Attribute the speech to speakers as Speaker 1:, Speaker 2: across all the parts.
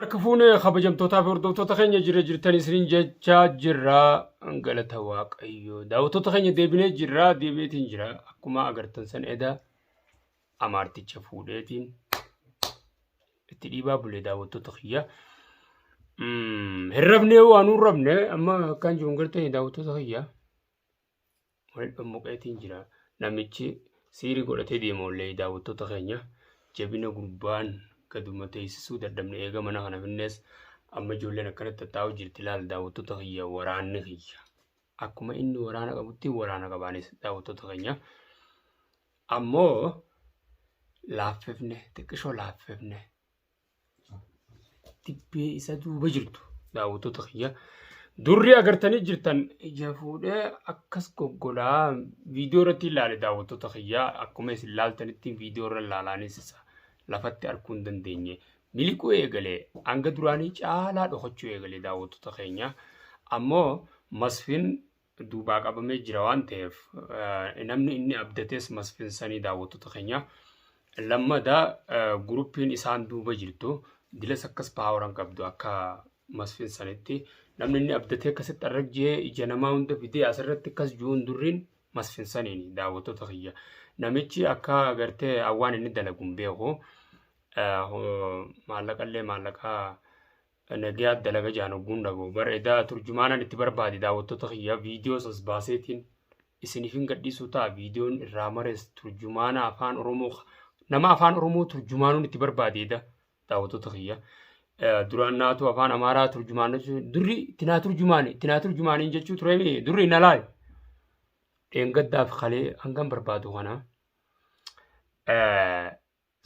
Speaker 1: Harka fuunee kabajamtootaa fi hordoftoota keenya jira jirtan isiniin jechaa jirra. Galata Waaqayyoo. Daawwattoota keenya deebinee jirra. Deebi'eetiin jira. Akkuma agartan san eda amaarticha fuudheetiin itti dhiibaa bulee daawwattoota kiyya. Hin rafnee waan hin rafne amma akkaan jiru hin gartanii daawwattoota kiyya. Wal dhommoqeetiin jira. Namichi siirii godhatee deema wallee daawwattoota keenya. Jabina gurbaan gaduma teessisuu dadhabne eega mana kana finnees amma ijoolleen akkanatti tattaa'u jirti laal daawwattoota kiyya waraanni kiyya. Akkuma inni waraana qabutti waraana qabaanis daawwattoota keenya. Ammoo laaffifne xiqqishoo laaffifne Dibbee isa duuba jirtu daawwattoota kiyya. Durri agartanii jirtan ija fuudhee akkas goggodhaa viidiyoo irratti ilaale daawwattoota kiyya akkuma isin ilaaltanitti viidiyoo irra ilaalaanis isa lafatti arguu hin dandeenye. Miliquu eegale hanga duraanii caalaa dhokachuu eegale daawwattoota keenya. Ammoo Masfin duubaa qabamee jira waan ta'eef namni inni abdates Masfin sanii daawwattoota keenya. Lammada guruppiin isaan duuba jirtu dilas akkas paawaran qabdu akka Masfin sanitti namni inni abdatee akkasitti arrajjee ija namaa hunda fidee asirratti akkas ju'uun durriin Masfin saniin daawwattoota kiyya. Namichi akka agartee waan inni dalagu hin beeku. Maallaqallee maallaqa Nagayaa dalaga jaan hogguun dhaga'u bar edaa turjumaanan itti barbaade daawwattoota kiyya viidiyoos as baaseetiin isiniif hin gadhiisuu ta'a viidiyoon irraa mares turjumaana afaan oromoo nama afaan oromoo turjumaanuun itti barbaade eda daawwattoota kiyya duraan naatu afaan amaaraa turjumaana durri itti naa turjumaane itti naa turjumaaniin jechuu tureemi durri na laal dheengaddaaf kalee hangan barbaadu kana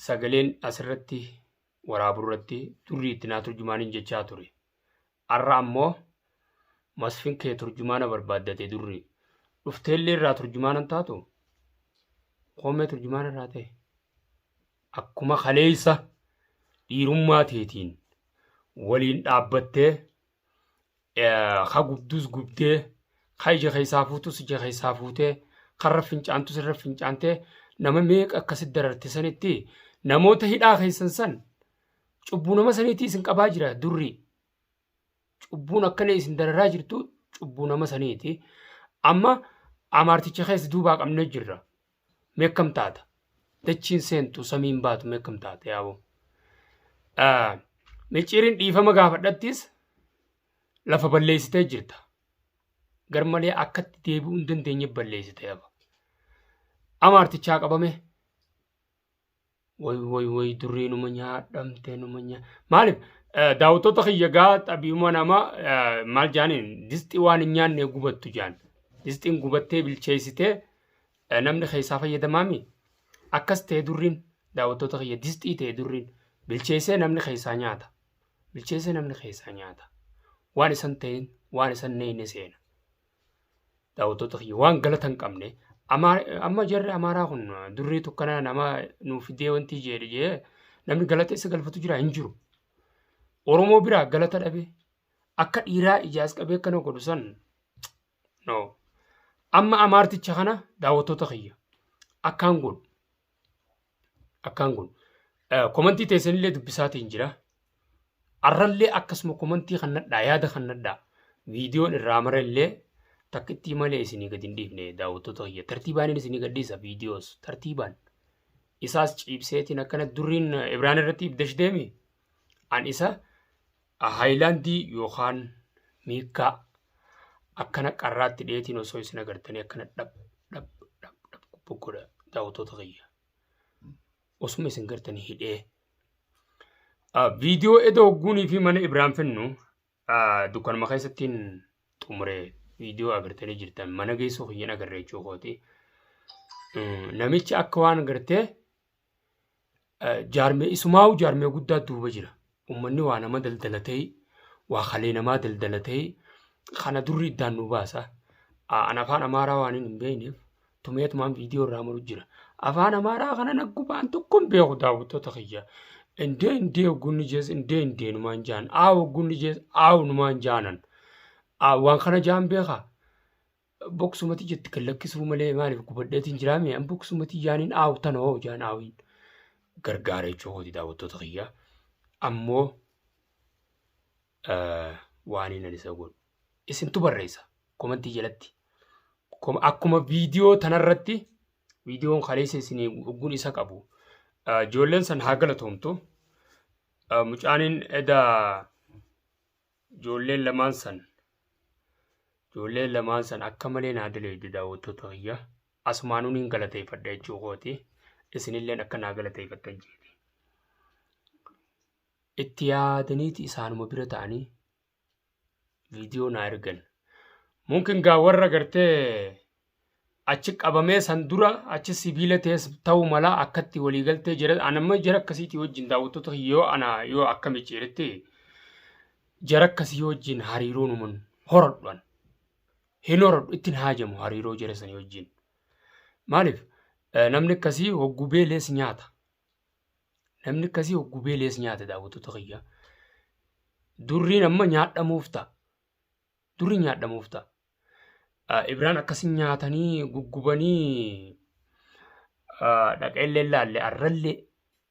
Speaker 1: sagaleen asirratti waraabuu irratti durri itti naa turjumaaniin jechaa ture. Har'a ammoo masfin kee turjumaana barbaaddate durri. Dhufteellee irraa turjumaana hin taatu? Koomee turjumaana irraa ta'e. Akkuma kaleessa dhiirummaa teetiin waliin dhaabbattee ka gubdus gubdee ka ija keessaa fuutus ija keessaa fuutee karra fincaantus irra fincaantee nama meeqa akkasitti dararte sanitti namoota hidhaa keessan san cubbuu nama saniitii isin qabaa jira durri cubbuun akkana isin dararaa jirtu cubbuu nama saniiti amma amaarticha keessa duubaa qabnee jirra meekkam taata dachiin seentu samiin baatu meekkam taata yaaboo micciiriin dhiifama gaafadhattis lafa balleessitee jirta. Gar malee akkatti deebi'uu hin dandeenye balleessite lafa. Amaartichaa qabame. Way way way durrii numa nyaadhamte numa nyaa. Maaliif daawwattoota kiyya gaa xabiuma nama maal jaaniin disxii waan hin nyaanne gubattu jaan. Disxiin gubattee bilcheessitee namni keessaa fayyadamaami. Akkas ta'e durriin daawwattoota kiyya disxii ta'e durriin bilcheessee namni keessaa nyaata. Bilcheessee namni keessaa nyaata. Waan isan ta'in waan isan neeyne seena. Daawwattoota kiyya waan galata hin qabne amma jarri amaaraa kun durrii tukkanaa nama nuu fidee wanti jedhe jee namni galata isa galfatu jira hin jiru. Oromoo biraa galata dhabe akka dhiiraa ijaas qabee akkana godhu san no. Amma amaarticha kana daawwattoota kiyya akkaan godhu akkaan godhu. Komantii teessanillee dubbisaatiin jira. Arrallee akkasuma komantii kan nadhaa yaada kan nadhaa viidiyoon irraa marallee takkittii malee isinii gadi hin dhiifne daawwattoota kiyya tartiibaan isinii gad dhiisa viidiyoos tartiibaan isaas ciibseetiin akkana durriin Ibraan irratti ibdash deemi an isa haayilaandii yookaan miikkaa akkana qarraatti dheetiin osoo isin agartanii akkana dhab dhab dhab dhab godha daawwattoota kiyya osuma isin gartanii hidhee Viidiyoo edoo hogguunii fi mana Ibraan finnu dukkanuma keessattiin xumure viidiyoo agartanii jirtan mana geessuu kiyyan agarre jechuu kooti. Namichi akka waan gartee jaarmee isumaa'u jaarmee guddaa duuba jira. Uummanni waa nama daldalatee waa kalee namaa daldalatee kana durri iddaan nu baasa. An afaan Amaaraa waan hin beekneef tumeetumaan viidiyoo irraa maru jira. Afaan Amaaraa kana naggubaan tokko hin beeku daawwattoota kiyya. Indee indee hoggunni jees indee indee numaan jaan. Aa hoggunni jees aaw numaan jaanan. Waan kana jaan beekaa. Boksumati jetti kan lakkisuu malee maaliif gubadheetiin jiraame an boksumati jaaniin aaw tana hoo jaan aawiin gargaara jechuu kooti daawwattoota kiyya. Ammoo Waan inni isa godhu. Isintu barreessa komantii jalatti. Akkuma viidiyoo tanarratti viidiyoon kaleessa isinii ogguun isa qabu. Ijoolleen san haa galatoomtu. Mucaaniin eda ijoolleen lamaan san ijoolleen lamaan san akka malee naa daleeyde daawwattoota kiyya. Asumaanuu niin galateeffadha jechuu kooti. Isinilleen akka naa galateeffattan jeeti. Itti yaadaniiti isaanuma bira ta'anii viidiyoo naa ergan. Mumkin gaa warra gartee achi qabamee san dura achi sibiila ta'es ta'uu mala akkatti waliigaltee jira. Anamma jara akkasiitii wajjin daawwattoota yoo ana yoo akka micciiretti jara akkasii wajjin hariiroo numan horadhu an. Hin horadhu ittiin haajamu hariiroo jara sanii wajjin. Maaliif namni akkasii hogguu beelees nyaata. Namni akkasii hogguu beelees nyaata daawwattoota kiyya. Durriin amma nyaadhamuuf ta'a. Durri nyaadhamuuf ta'a. Ibraan akkasi nyaatanii guggubanii dhaqeellee laalle arrallee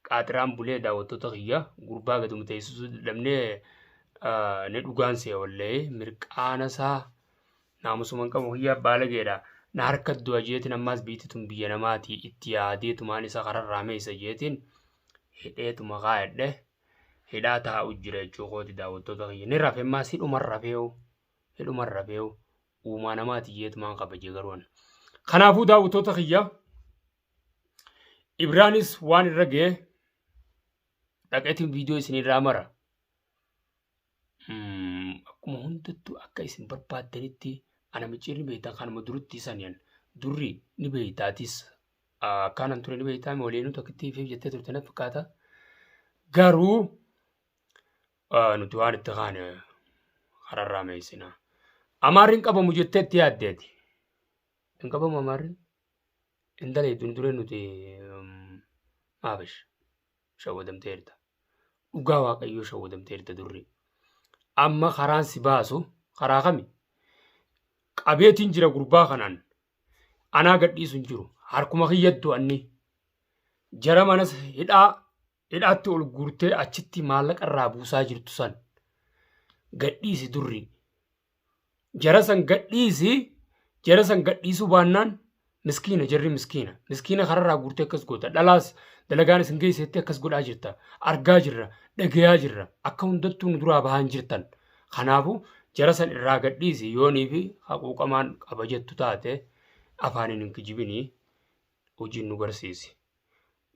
Speaker 1: qaaxiraan bulee daawwattoota kiyya gurbaa gaduma teessisuu dadhabnee ni dhugaan see wallee mirqaana isaa naamusuma hin qabu kiyya baalageedha. Na harka du'a jeetiin ammaas biitti tun biyya namaati itti yaadeetumaan isa kararraa meessa jeetiin hidheetuma kaa'edhe. Hidhaa taa'u jira jechuu kooti daawwattoota kiyya. Ni rafe ammaas hidhuman rafeewu. Hidhuman rafeewu. Uumaa namaati jeetumaan kabaje garuu an. Kanaafuu daawwattoota kiyya Ibraanis waan irra ga'e dhaqeetiin viidiyoo isin irraa mara. Akkuma hundattuu akka isin barbaaddanitti ana micciirri beektan kanuma durutti saniyan durri ni beektaatis akkaanan ture ni beektaa waliinuu takkitti ifiif jettee turte na fakkaata. Garuu nuti waan itti kaane kararraa meessina. Amaarri hin qabamu jettee itti yaaddeeti. Hin qabamu amaarri. Hin daleeddu duree nuti maafish shawwadamteerta. Dhugaa waaqayyoo shawwadamteerta durri. Amma karaan si baasu karaa kami? Qabeetiin jira gurbaa kanaan. Anaa gadhiisu hin jiru. Harkuma kiyyattu anni. Jara manas hidhaa hidhaatti ol guurtee achitti maallaqa irraa buusaa jirtu san gadhiisi durri. Jara san gadhiisi jara san gadhiisuu baannaan miskiina jarri miskiina miskiina kararraa guurtee akkas goota dhalaas dalagaan isin geessetti akkas godhaa jirta argaa jirra dhagayaa jirra akka hundattuu nu duraa bahaan jirtan kanaafuu jara san irraa gadhiisi yoonii fi haquuqamaan qaba jettu taate afaaniin hin kijibinii hojiin nu garsiisi.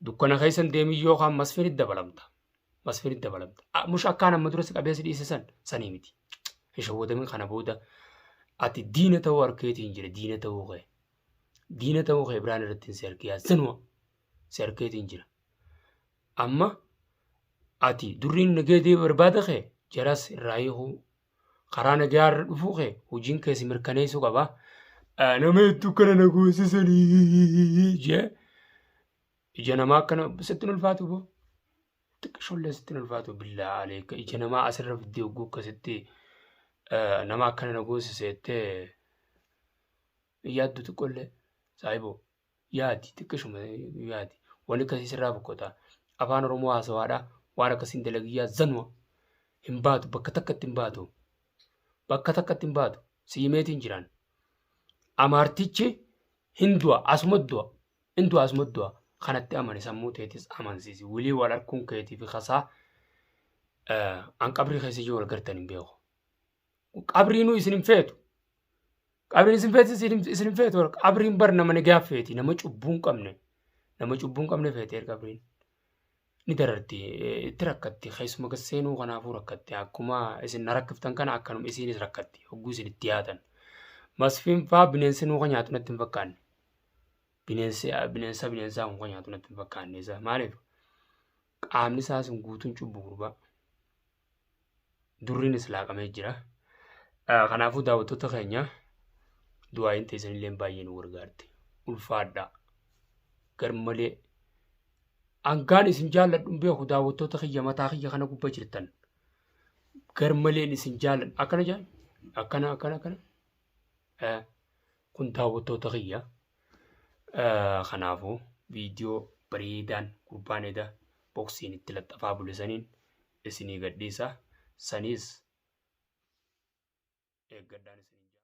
Speaker 1: Dukkana keessa hin deemin yookaan masfinit dabalamta. Masfinit dabalamta. Mush akkaan amma dura si qabee si dhiise san sanii miti. Hin shawwadamin kana booda ati diina ta'uu harkeetiin jira diina ta'uu kee. Diina ta'uu kee biraan irratti hin si harkee zanuma si harkeetiin jira. Amma ati durriin nagee barbaada kee jaras irraa hiikuu karaa nagaa irra dhufuu kee hojiin kee si mirkaneessuu qaba. Nama hedduu kana na goosisanii jee ija namaa akkana sitti hin ulfaatu boo. Xiqqishollee sitti hin ulfaatu billaa aleeka ija namaa asirra fiddee hogguu akkasitti nama akkana na goosise jettee yaaddu xiqqollee saayiboo yaadi xiqqishuma yaadi wanni akkasii sirraa boqqota afaan oromoo haasawaadha waan akkasiin dalagiyyaa zanuma hin baatu bakka takkatti hin baatu bakka takkatti hin baatu siimeetiin jiraan amaartichi hin du'a asuma du'a hin du'a asuma du'a kanatti amani sammuu teetis amansiisi wilii wal arkuun keetii fi kasaa an qabrii keessa yoo wal gartan hin beeku qabriinuu isin hin feetu Qabriin isin feeti isin hin feetu. Qabriin bar nama nagaa feeti. Nama cubbuu hin qabne. Nama cubbuu hin qabne feeti qabriin. Ni dararti. Itti rakkatti. Keessuma gad seenuu kanaafuu rakkatti. Akkuma isin na rakkiftan kana akkanuma isiinis rakkatti. Hogguu isin itti yaatan. Masfiin faa bineensi nuuka nyaatu natti hin fakkaanne. Bineensi bineensa bineensaa kun kan nyaatu natti hin fakkaanne isa. Maaliif? Qaamni isaa sun guutuun cubbuu gurbaa. Durriinis laaqamee jira. Kanaafuu daawwattoota keenya du'aa'iin teessanillee baay'ee nu gargaarti. Ulfaadhaa. Garmalee. Hangaan isin jaalladhu hin beeku daawwattoota kiyya mataa kiyya kana gubba jirtan. Garmaleen isin jaalladhu. Akkana jaan? Akkana akkana akkana. Kun daawwattoota kiyya. Kanaafuu viidiyoo bareedaan gurbaan eda boksiin itti laxxafaa bule saniin isinii gadhiisa. Saniis Eeggadhaan isiniin jaa.